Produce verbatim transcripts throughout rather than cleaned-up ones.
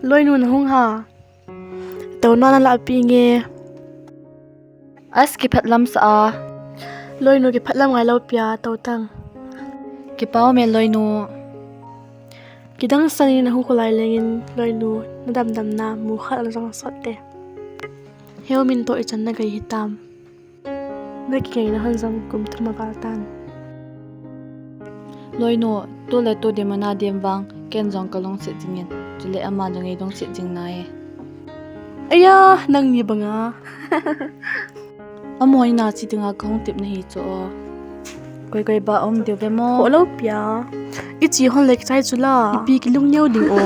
Loinu nahung ha. Touna nalah pi nge. As kiphat lam sa a. Loinu kiphat lam ngai lou pia to tang. Kipau me Loinu. Kidang sanin ahung kholai lengin Loinu nadamdam na mu khat ana jong sot te. Heumin to ichan na gai hitam. Na kingaina hon jong kum thum aval tan. Loinu, tu le tu dem ana dem vang, ken jong kalungset jingin, chule ama jong eilungset jing nai. Aya, nangni banga. Amoina chi dinga kahung tep nahi chu o. Koi koi ba um diu ve mo. Kho lou pia. Ichi hon le kichai chu la. Ipi kilungneo ding o.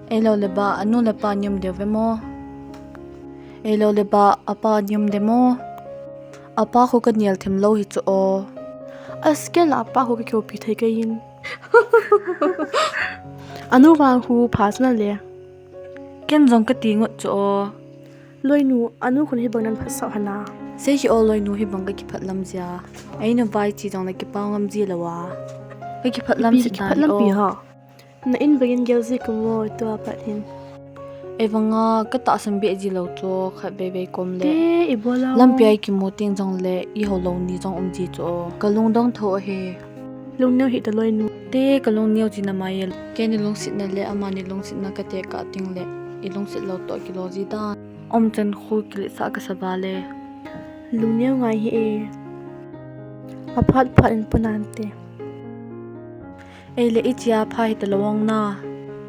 Eilou le ba, anu le pa ni um diu ve mo. Eilou le ba, apa ni um de mo. Apa khu kanel them lou hi chu o. As ken apa khu kakihoupi thei kei in. Anu vang khu pha chu na le. Ken jong kati ngot chu o. Loinu, anu khun hibang nan phatsah hana. Sei hi o Loinu hibang kakiphat lam jia. Einu vai chi jong le kipau ngam ji lou a. Kakiphat lam. Ipi si kiphat dan lam o. Pi ha. Na in vangin gel ji kum o tua pat hin. Ei vanga katahsan be ji lou chu khat vei vei kom le. Te, i bol a o. Lampi a i kimu teng jong le i ho lou ni jong um ji chu o. Kalungdong tho ahi. Lungneo hih ta Loinu. Te, kalungneo ji na mai el. Kei ni lungsetna le ama ni lungsetna kate kah teng le. I lungset lou toh kilo ji dan. Umchan khu kiletsah kasa va le. Lungneo ngai hih e. Aphat phat in pu nante. Ei le ichia pha hita lou ong na.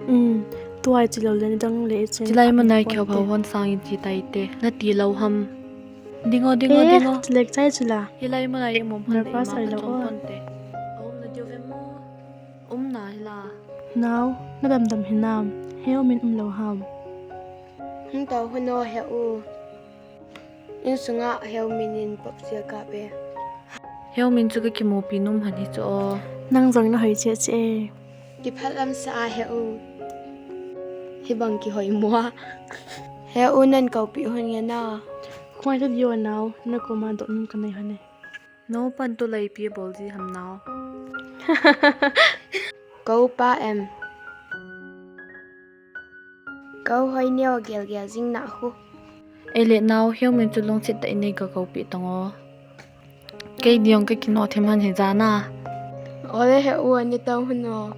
Um, tua ichi lou le nidang le ichi. Chilai mun a i kihou hon sangin chi tai te. Nati lou ham. Ding o, ding o, eh, ding o. Chilek chai chula. Hilai mun a i mom hon le i ma ka chom hon te. Aum na diu ve mo. Um na hila. Nao, nadamdam hinam. Heumin um lou ham. Hung tao hon o Heu. Insunga Heumin in pop sia ka pe. Heumin chu kakimupi nom han hi chu o. Nang jong nahoi cheh cheh e. Kiphat lam sa a Heu. Hibang kihoi mo a. Heu nan koupi hon nge na. Khoi ta dio nao, na koma doh nom kanei hon e. Nao pan tu laipi bol ji ham nao. Kou pa em. Kou hoi neo gel gel jing na khu. Ei le nao Heumin chu lungset tah in nei ka koupi tang o. Kei diong ka kino them han hi jana. Ole Heu ani tao hun o.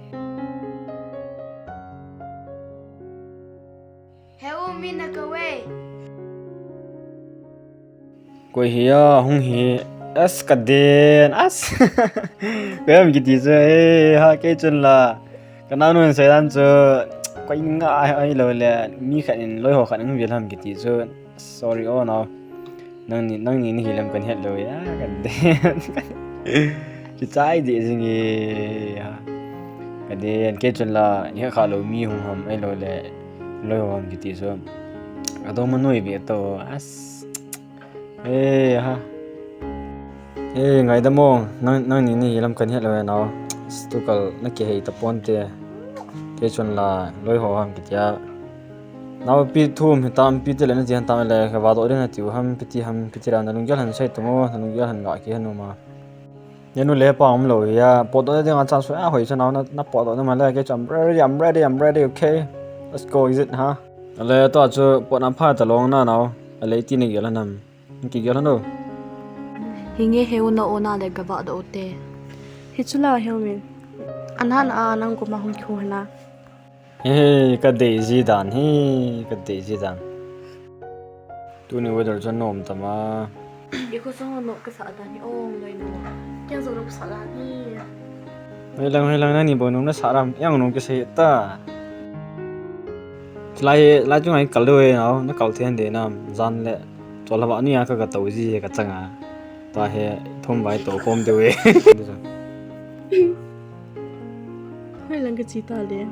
Heu mi na ka wei. Koi hi a hung hi as ka den as. Koi ham kiti chu, eh, ha, kei chun la. Ka naonu in seidan chu, koi nga ai, ai lou le, mi khat in loi ho khat in hung vil ham kiti chu. Sorry o nao. Nangni, nangni nahi lam kan het lou ya, ka den. Kichai di jing e, ha. Ka den, kei chun la, ni kha lou mi hung ham, ai lou le, loi ho ham kiti chu. Ka dong ma noi ve to, as. Eh, ha. Eh, ngaidam o, nang, nangni nahi lam kan het lou e nao. Tukal na kihei ta pon te. Kei chun la, loi ho ham kitia. Nao pi thum hitam pi te le na ti han tam le, ka va do den na tiu ham, pi ti ham, pi ti la na lunggel han sei tu mo, na lunggel han ga ki han ma. Nenu le pa um lou ya, pot do ding a chance a hoi chu nao na, na pot do na ma le, kei chu I'm ready, I'm ready, I'm ready, okay? Let's go, is it, ha? Ale to chu pot na pha ta long na nao. Ale ti ni gel nam. Ki gel no. Hinge Heu na o na le ka va do te. Hi chu la Heumin. Ana na a nang ko ma hung khu na. He, ka dei ji dan, he, ka dei ji dan. Tuni weather chu nom tama. I khosung a no ka sa dan hi ong loi no. Ken jong no ka sa dan hi. Hei lang, hei lang, nangni bou nom na sa ram, yang nom kisei ta. Lai, lai chu ngai kal lou e nao, na kal thei de nam, jan le. Chol hava ni a ka, ka to ji ka changa. Ta he, thum vai to khom de we. Hei lang ka chi ta le.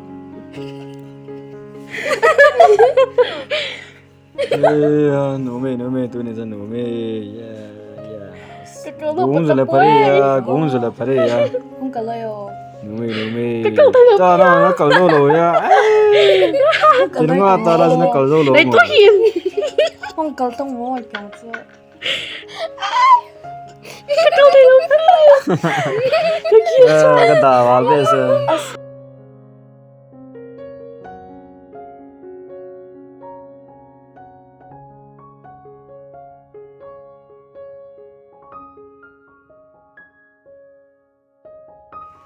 Eh, ya, nom e, nom e, tuni chu nom e. Ya, ya. Ka kal lou. Gong chu la phare ya, gong chu la phare ya. Hung kal lou yo. Nom e, nom e. Ka kal lou. Ta na, na kal lou lou ya. Ai. Hung kal lou. Kin nga ta la na kal lou lou. Nei mo. To hin. Hung kal tong mo, kya chu. Ka kal lou. Ka kal lou. Eh, ka da val be se. As-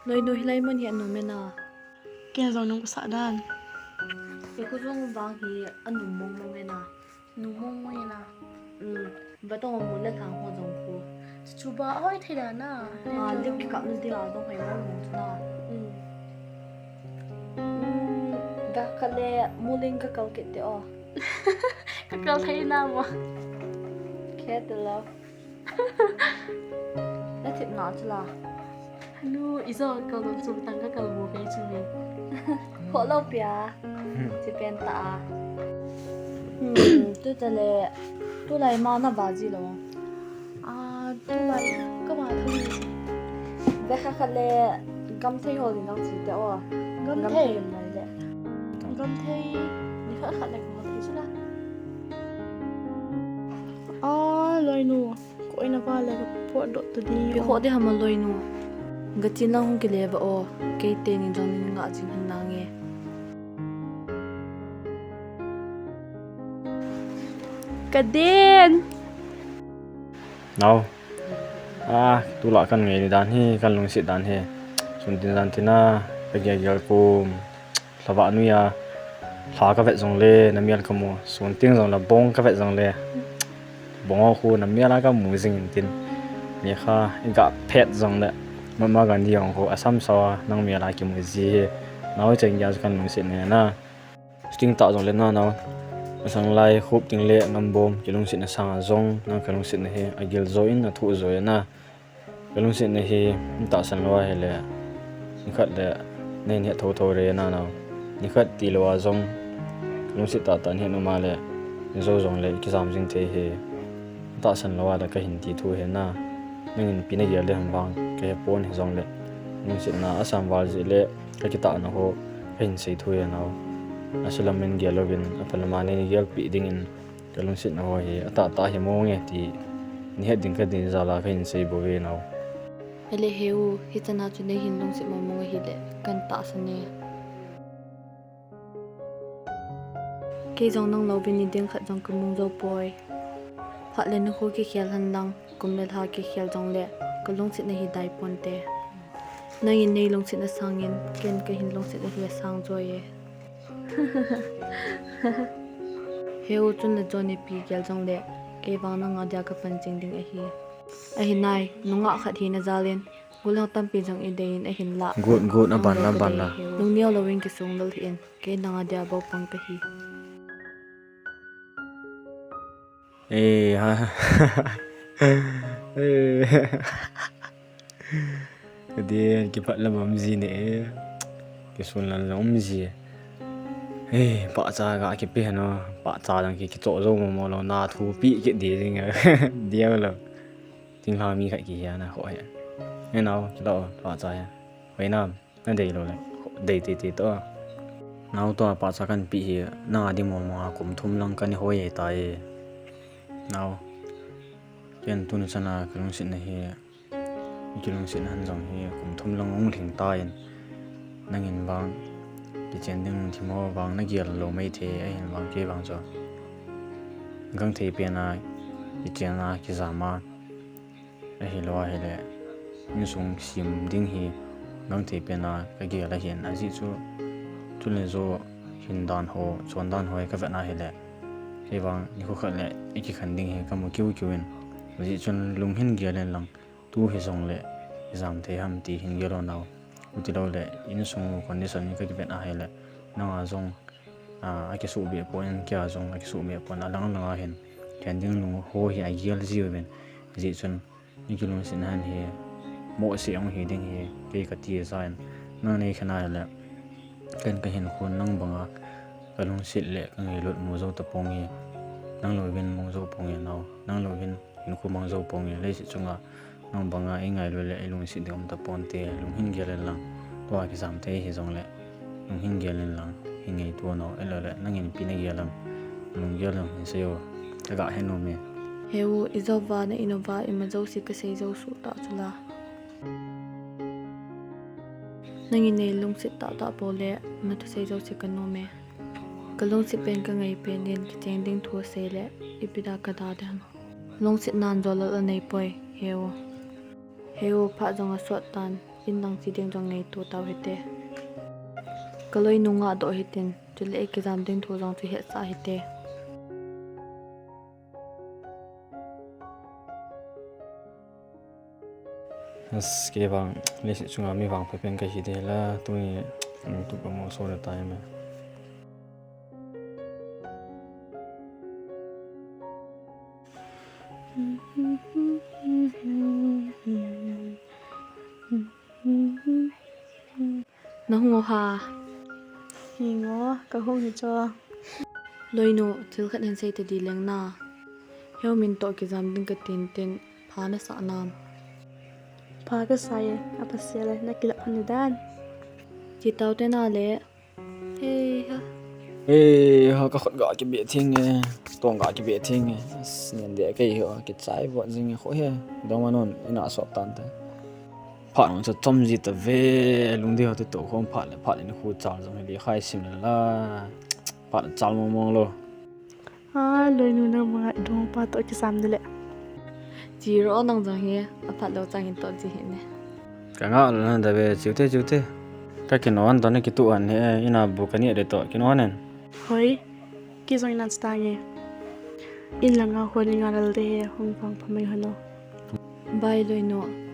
Loinu, hilai mun hi anom e na. Kei jong nung kasah dan. Ikho jong vang hi anom mong mong e na. Nom mong mong e na. Um, batong amu le thang ho jong khu. Chuba oi thei dan a. Ah, lip kikap na dia jong hoi mong mong chu na. Um. Um, ga khat le muling kakal kit te o. Kakal thei na mo. Care to love. Na thip na chu la. Hanu, ijo kal dom chu tang kakal mu kei chu ni. Kho lo pia. Chi pen ta a. Hmm, tu ta le, tulai ma na va ji lo. Ah, tulai ka va tho ni. Ve kha kha le gam thei ho ni nang chi te o. Gam thei. Gam thei mai le. Gam thei. Ni kha kha le gam thei chu la. Ah, Loinu. Koi na va le ka pot dot ta di. Pi kho de hama Loinu. Ga chin lang hung kile va o. Kei te ni jong ni nga jing han nange. Ka den. Nau. Ah, tulai kan ngai ni dan hi, kan lungsit dan hi. Sun tin jan tin a, ka gel gel kum. Lhava nui a, lha ka vet jong le, na mial ka mu. Sun tin jong le, bong ka vet jong le. Bong ho khu, na mial a ka mu jing in tin. Ni kha, i ga phet jong le. Mahatma Gandhi jong khu, asam sao a, nang mial a ki mu ji hi. Nau cheng ya kan lungsit ne na. Sting ta jong le na nau. Asang lai khup ting le ngam bom, ki lungsit na sang a jong, nang ka lungsit na hi, a gil jo in, a thu jo in na. Ka lungsit na hi, tahsan lou a hi le, ni khat le, nei ni tho tho re na nau. Ni khat ti lou a jong, ka lungsit ta ta ni nu ma le, ni jo jong le, ki jam jing thei hi. Tahsan lou a le ka hin ti thu hi na. Nangin pi na gel le ham vang, ka he pon hi jong le. Lungsit na a sam val ji le, Ka kitahna ho, ka hin sei thu hi nau. Asulam in gel louvin, aphalam a nei gel pi dingin, ka lungsetna ho hi, atah tah hi mong e ti, nei het ding ka ding jal a ka hin sei bou ve nau. Ele he u, hichana chu nei hin lungset mong mong ahile, kan tahsan e. Kei jong nang louvin ni ding khat jong ka mong jou poi. Phat le nikho kikhel hen lang, kum le lha kikhel jongle, ka lungsetna hi dai ponte. Nangin nei lungsetna sangin, ken ka hin lungsetna hi asang joi e. He u, chun le John ipi gel jongle, kei vang nanga dia ka pan jing ding ahi. Ahi nai, nungah khat hina jalin, gollhang tampi jong i deiyin ahinlah. Good, good, aban la, aban la. Lungneo louvin kisung lel hih in, kei nanga dia bou pang kahi. Eh, ha. Eh. Ka din, kipat lam um ji ne. Kisun lam um ji. Eh, pahcha ga kipe hano. Pahcha dang ki, kichoh jou mo mo lou na thupi kit di jing a. Dia lou. Thinglhang mi khat kihi a na ho he. He nau, kilo, pahcha he. Hoi nam. Na dei lou le, dei tei tei to. Nau to a pahcha kan pe hi, na di mo mo a kum thum lang kan hoi e tai. Nau, ken tuni chan a ka lungsetna hi, ka lungsetna han jong hi, kum thum lang hung lhing tan. Nangin vang, kichen ding thim ho vang na gel lou mai thei, ahin vang kei vang chu. Gangthei pen a, kichen a, kijam a. Ahilou ahile, insung sem ding hi gangthei pen a ka gel ahin, ajeh chu, chule jo hin dan ho, chon dan ho ka vet na hile, kei vang nikho khat le i kikhen ding hi ka mu kiu kiu in, ajeh chun lung hin gel in lang, tu hijongle, i jam thei ham ti hin gel o nau. Chuti lou le, insung condition hi ka kivet na hile, nanga jong, a, a kisuh be pon, kei a jong a kisuh be pon, alang lang a hin, khen ding lung ho hi a gel ji uvin, ajeh chun, I kilungsetna hi, mohseh hung hi ding hi, kei ka ti ahi. Nang nei khen a le, ken ka hin khun nang banga, ka lungset le ka ngailut mu jou tapong hi, nang louvin mu jou pong hi nau, nang louvin hinkho mang jou pong hi, leiset chunga, nang banga i ngailut le i lungset ding um tapon te, lung hin gel in lang, tua kijam te hijongle. Lung hin gel in lang, hin ngaito nau, ahilou le, nangin ipi na gel ham, lung gel in lang hin sei o, ka ga he nom e. He u, i jou va na in uva, ima jouse ka sei jou suh ta chu la. Nangin nei lungset tah tah bou le, na thusei jouse ka nom e. Ka lungset pen ka ngai pen in, kicheng ding thu asei le, ipi da ka da dem. Lungsetnan jolal anei poi, he u. He u, phat jong asot tan, In lang chi ding jong ngaito tau hite. Ka loinu ngah doh hitin, chule ei kijam ding thu jong chu hetsah hite. As, kei vang, leiset chunga mi vangpha pen kahi ding la, tuni, um, tu ka mo so the time. Na hung o ha? Hing o, ka hung hi cho. Loinu, thil khat hin sei ta di leng na. Heo min toh kijam ding ka tin tin, pha na sa nam? Pha ka sa e, a pa se le, na kilap hanu dan. Chi tau te na le. Hey ha. Hey ha, ka khut ga kibe thing e, tong ga kibe thing e. As, nian de kei ho, kichai vot jing e, kho he. Dong ma non, ina sop tan te. Phat nung chu chom ji ta ve, lungdei ho te toh khom phat le, phat le ni khu chal jong hi le khai sim le la. Phat le chal mong mong lo. A, loinu nang manga dong pa toh kisam de le. Chi ro nang jong hi, a phat lo chang in toh ji hi ne. Ka ngah lo na da ve, chiu te, chiu te. Ka kinon toh na kitu an he, ina bu ka ni de toh, kinon en. Hoi, ki jong ina sta nge. In langa hon i nga lal de he, hung vangpha mai hon o. Bye loinu.